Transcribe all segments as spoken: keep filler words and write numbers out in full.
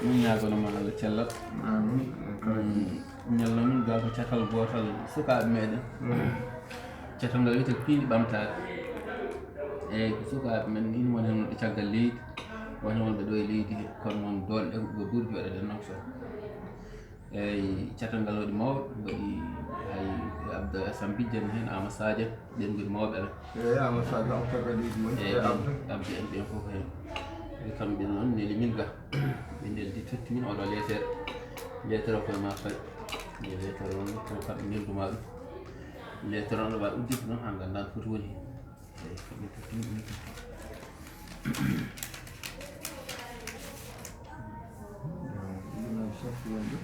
Min ñaagono ma Allah cellal. Amin. Ñalno min ga ko catal gootal sukaaɓe meɗen. Catal ngal wiyete piindi ɓamtaare. Eyyi, ko sukaaɓe men, ina woni heen wonɓe caggal leydi, woni heen wonɓe ɗo e leydi he, kono noon doole ɗe ko ɓuri joɗeɗen noon so. Eyyi, catal ngal waɗi mawɗo, waɗi hay Abdou Assane Bijjan heen, Ama Sadio, ɓen ngoni mawɓe amen. Eyyi, Ama Sadio, Ama Sadio leydi woni. Eyyi, e Abdou. Abdou en ɓen fof heen. E kamɓe noon neli min ga. Ɓe neldi totti min oɗo leetere. Leetere o koye ma fayi. Nde leetere on ko kamɓe nelduma ɗum. Leetere on waɗa udditde noon haa nganndaa no foti woni heen. Eyyi, kamɓe totti min ɗum. Ɗum noon fof wonde.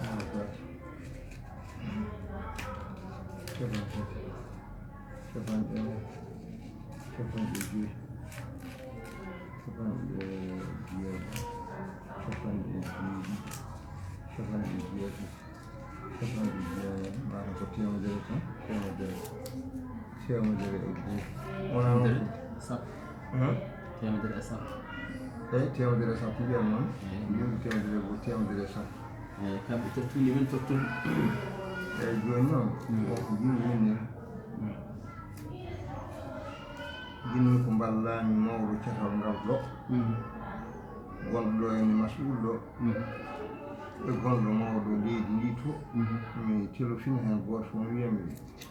Capanɗe tati. Capanɗe tati. Capanɗe, capanɗe joyi. Capanɗe jeego. Capanɗe jeego. Capanɗe jeego. Capanɗe jeego. Maata ko teemedere tan. Teemedere. Teemedere e jeego. Wonaa noon. Teemedere e sappo. Hum? Teemedere e sappo. Eyi, teemedere e sappo mbiyan noon. Eyi. Mbiyan teemedere e go'o, teemedere e sappo. Eyi, kamɓe tottude min tottude. Eyi, jooni noon, mm, won ko jinmi min ni. Mm. Jinmi ko mballami mawɗo catal ngal ɗo. Mm. Gonɗo ɗo e mas'uul ɗo. Mm. E gonɗo mawɗo leydi ndi to. Mm. Mi telofina heen gooto fof, mi wiya mi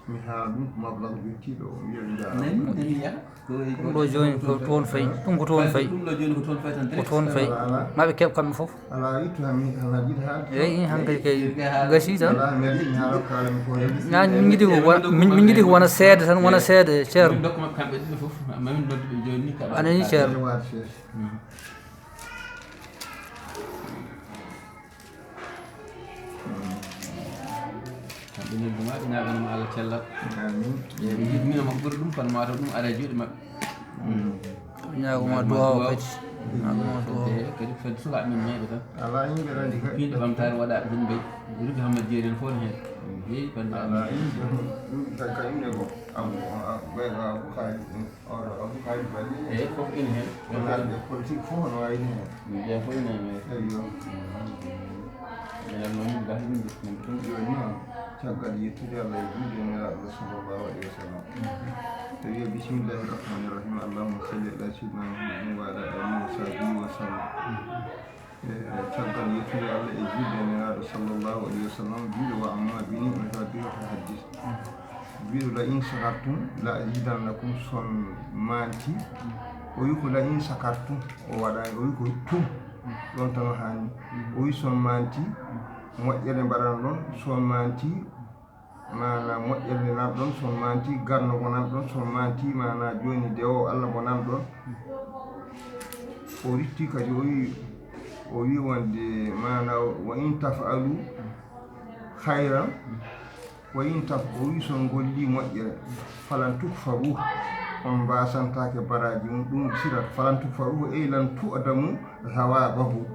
Mi haala ɗum ko mablag jottiiɗo o, wiya ɓe njaaraama. Nani, nani, ya? Ko, ko ɗum ɗo jooni ko toon fayi. Ɗum ko toon fayi. Ɗum ɗo jooni ko toon fayi tan. Ko toon fayi. Alaa, alaa. Maa ɓe keɓ kamɓe fof. Alaa, ittu tan, mi alaa jiɗi haalde. Eyi, hankadi kay gasii tan. Alaa, mi alaa, mi haala ko kaalami ko. Ñaa, min njiɗi ko wona, min, min njiɗi ko wona seede tan, wona seede, Ceerno. Min ndokka maɓɓe kamɓe ɗiɗo fof, ma min noddu ɓe jooni ni kaɓa. A nanii, Ceerno. Eyi, waat sees. Mm. Kamɓe nelduma, ɓe ñaaganoma Allah cellal. Amin. Eyi, ɓe njiɗmino maɓɓe ɓuri ɗum, kono mataw ɗum ara e juuɗe maɓɓe. Mm. Ñaagoma duwaaw kadi. Ñaagoma duwaaw. Kadi, kadi sukaaɓe men ñeeɓe tan. Alaa, yimɓe randi kadi. Piinde ɓamtaare waɗaaɓe heen mbayi. Ruugi Hammat Jeeri en fof ne heen. Eyi, banndiraaɓe. Alaa, yimɓe ɗum tan ka inde ko. Abu, Abu, Abu Khalid. Oɗo, Abu Khalid Bali. Eyi, fof ina heen. Wonaaɓe politique fof no waawi ina heen. Ɓeen fof ina heen, eyi. Eyyo. Minen noon, min ngarti min njettii min ɗum. Jooni noon, caggal yettude Allah e juulde Nelaaɗo sallallahu alayhi wa sallam. E wiya, bismillahi rahmani rahim. Allahumma salli ala sayyidina Muhammadin wa ala alihi wa sahbihi wa sallam. E, caggal yettude Allah e juulde e Nelaaɗo sallallahu alayhi wa sallam, juuɗe wa amma bi ni'mati rabbika fa haddis. Juuɗe la in shakartum la azidannakum, son manti. O wi ko la in shakartum, o waɗaani, o wi ko tum. Ɗon tan o haani. O wi son manti, moƴƴere mbaɗan ɗon, son manti, maana moƴƴere nde nanɗon, son manti garnogo nanɗon, son manti maana jooni dewo Allah mo nanɗon. O ritti kadi o wi, o wi wonde maana wa in taf'alu khayran, wa in taf-, o wi son golli moƴƴere, falan tukfaru, on mbasantaake baraaji mum, ɗum sirata, falan tukfaru, ey lan tu'damu thawabahu.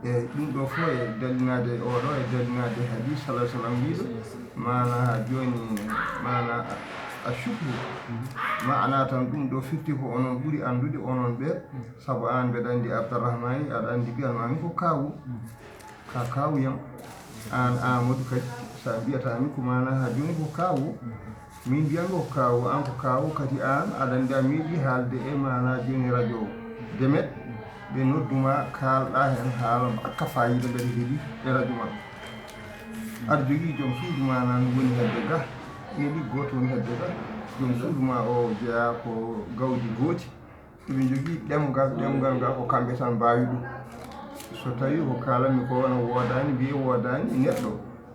Eyi, ɗum ɗo fof e dallinaade e oɗo, e dallinaade e hadis sallallahu alaihi wasallam wiiɗo, maana haa jooni, maana a, a shukru. Maana tan ɗum ɗo firti ko onon ɓuri anndude onon ɓe, sabu aan mbeɗa anndi Abdarrahmani, aɗa anndi mbiyan maa mi ko kaawu. Ka kaawu yam. Aan Aamadu kadi, so a mbiyata mi ko maana haa jooni ko kaawu. Min mbiyan ko kaawu, aan ko kaawu, kadi aan aɗa anndi a meeɗi haalde e maana jooni radio Demet, ɓe noddu ma kaalɗa heen haala makka faayiida mbeɗa heɗi e radio maɓɓe. Aɗa jogii joom suudu ma nan woni hedde ga, ɓe ɗi gooto woni hedde ga, joom suudu ma o jeyaa ko gawdi gooti. Eɓe njogii ɗemngal, ɗemngal ngal ko kamɓe tan mbaawi ɗum. So tawii ko kaalanmi ko wona woodaani, mbiyee woodaani, neɗɗo,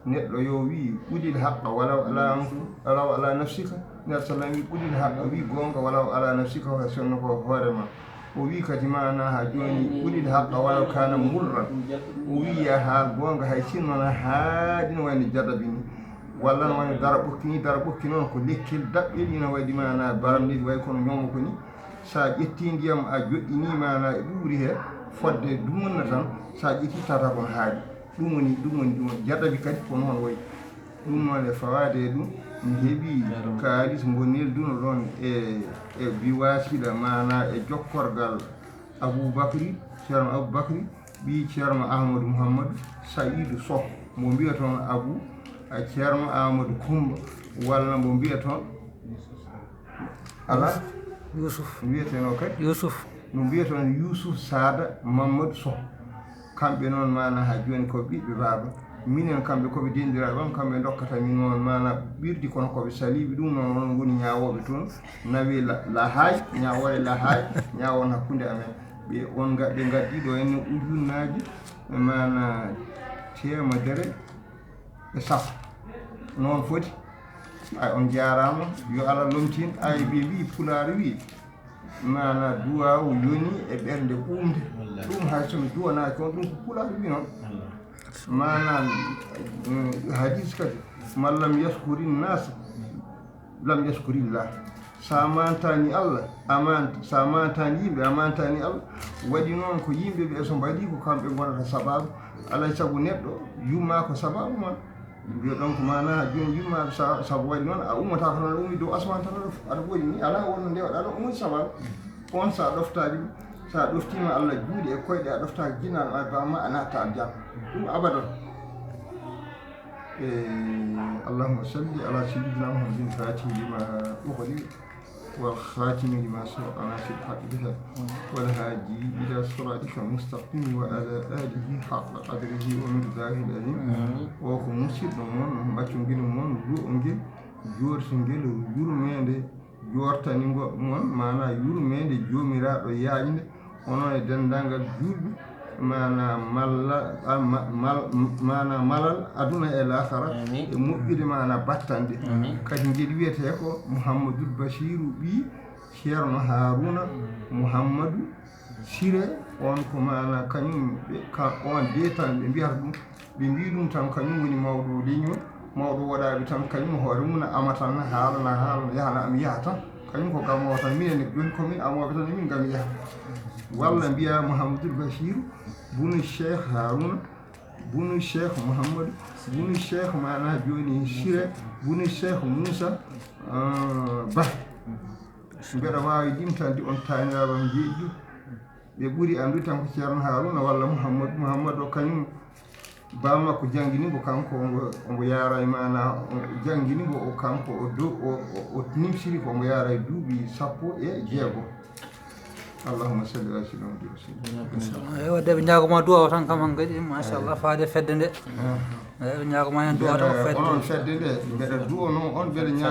neɗɗo yo wii, "Qulil haqqa walaw ala anfu-, walaw ala nafsika." Neɗɗo sallam wii, "Qulil haqqa, wii goonga walaw ala nafsika, hay sinno ko hoore ma." O wii kadi maana haa jooni, "Qulil haqqa walaw kana murran." O wii, "Yo a haal goonga hay sinno na haaɗi no wayno jarrabi ni." Walla no wayno dara ɓokki ni, dara ɓokki noon ko lekkel daɓɓel ina waɗi maana baramɗe, wayi kono ñoomo ko ni. So a ƴettii ndiyam, a joɗɗinii maana e ɓuuɓri he, fodde dumunna tan, so a ƴettii tawata ko no haaɗi. Ɗum woni, ɗum woni, ɗum woni jarrabi kadi ko noon wayi. Ɗum noon e fawaade e ɗum, Mi heɓi kaalis mbo nelduno ɗon e e bi wasiɗa mana e jokkorgal Abou Bakri, Ceerno Abou Bakri, ɓii Ceerno Ahmadou Mouhamadou Saïdou Soh, mbo mbiya toon Abou a Ceerno Amadou Coumba, walla mbo mbiya toon ala Youssouf. Mbiyeteno kadi Youssouf. No mbiya toon Youssouf Sada Mamadou Soh. Kamɓe noon mana ha joni ko ɓiɓɓe baaba. Minen kamɓe koɓe dendiraaɓe am, kamɓe dokkata min noon mana ɓirdi, kono koɓe saliɓe ɗum noon, onon ngoni ñaawooɓe toon. Nawi la la haay, ñaawoore la haay, ñaawon hakkunde amen. Ɓe on ga- ɓe gaddi ɗo henne ujunnaaji mana teemedere e sappo. Noon foti. Ay on jaaraama, yo Allah lomtin. Ay ɓe mbi pulaar wi mana duwawu yoni e ɓernde ɓuumde. Ɗum hay somi duwanaaki on, ɗum ko pulaar wi noon. Mana hadis kadi, man lam yaskuri nnas lam yaskuri llah. Sa mantani Allah a manta, sa mantani yimɓe a mantani Allah. Waɗi noon ko yimɓe ɓe so mbaɗi ko kamɓe ngonata sababu. Alay sabu neɗɗo yumma ko sababu ma. Mbiyo ɗon ko mana joni yummaɓe sa- sabu waɗi noon a ummata ko noon ummi dow asman tan ɗo aɗa woɗi ni ala wonno ndewɗa ɗo ummi sababu. On sa ɗoftaki ɗum, sa ɗoftima Allah juuɗe e koyɗe a ɗoftaki jinnaɗo ma bamma a natta aljanna. Ɗum abadan. Eh, Allahumma salli ala sayyidina Muhammadin fatihi lima ughliq والخاتم لما سبق ناصر الحق بالحق والهادي إلى صراطك المستقيم وعلى آله حق قدره ومقداره العظيم. O ko musidɗo mon, ɓaccungel mon, lu'ungel, jortungel, yurmeende, jortaningo mon, mana yurmeende jomiraɗo yaajnde, onon e denndaangal juulɓe, mana malla mana malal aduna e laakara, e moƴƴude mana battanɗe. Kadi ngel wiyetee ko Mouhamadoul Bachirou ɓii Ceerno Haaruna Mouhamadou Siré. On ko mana kañum ɓe ka on de tan ɓe mbiyata ɗum. Ɓe mbi ɗum tan kañum woni mawɗo leñol, mawɗo woɗaaɓe tan, kañum hoore mum na ama tan, haalana haalana, yahana am yaha tan. Kañum ko gamoowo tan, minen ne joni ko min amooɓe tan, min ngam yaha. Walla mbiya Mouhamadoul Bachirou bunu Cheikh Harouna bunu Cheikh Mouhamadou bunu Cheikh mana joni Siré bunu Cheikh Moussa Ba. Mbeɗa waawi limtande on taaniraaɓam jeeɗiɗo. Ɓe ɓuri anndude tan ko Ceerno Haaruna walla Mouhammadu. Mouhammadu o kañum baa makko janngini mbo, kanko omo omo yaara e maana janngini mbo o kanko o do o o nimsiri ko omo yaara e duuɓi sappo e jeego. Allahumma salli ala sayyidina Muhammad wa sallim. Ewa de ɓe ñaagoma duwa o tan kam hankadi machallah faade fedde nde. Ewa ɓe ñaagoma hen duwa taw fedde. Onon fedde nde mbeɗa duwono on mbeɗa ñaaga.